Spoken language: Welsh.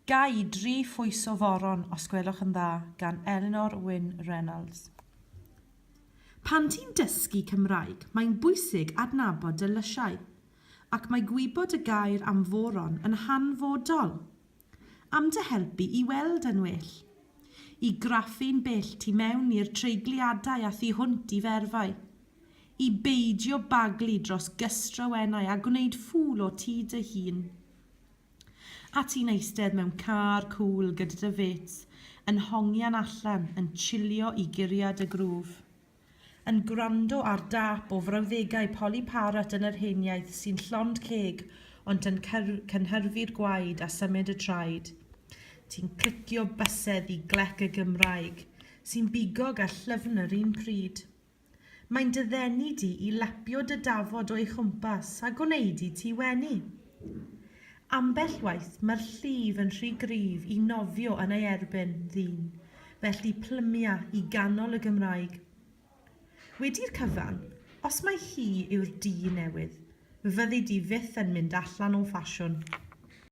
Ga i dri phwys o foron, os gwelwch yn dda, gan Elinor Wyn Reynolds. Pan ti'n dysgu Cymraeg, mae'n bwysig adnabod dy lysiau, ac mae gwybod y gair am foron yn hanfodol. Am dy helpu i weld yn well. I graffu'n bell tu mewn i'r treigliadau a thu hwnt i ferfau. I beidio baglu dros gystrawennau a gwneud ffŵl o ti dy hun. A ti'n eistedd mewn car cŵl gyda dy fêts yn hongian allan yn chillio i guriad y grŵf. Yn gwrando ar dâp o frawddegau Polly Parrot yn yr heniaith sy'n llond ceg ond yn cynhyrfu'r gwaed a symud y traed. Ti'n clicio bysedd i glec y Gymraeg sy'n bigog a llyfn yr un pryd. Mae'n dy ddenu di i lapio dy dafod o'i chwmpas a gwneud i ti wenu. Ambell waith mae'r llif yn rhy gryf i nofio yn ei erbyn, ddyn, felly plymia i ganol y Gymraeg. Wedi'r cyfan, os mai hi yw'r du newydd, fyddi di fyth yn mynd allan o ffasiwn.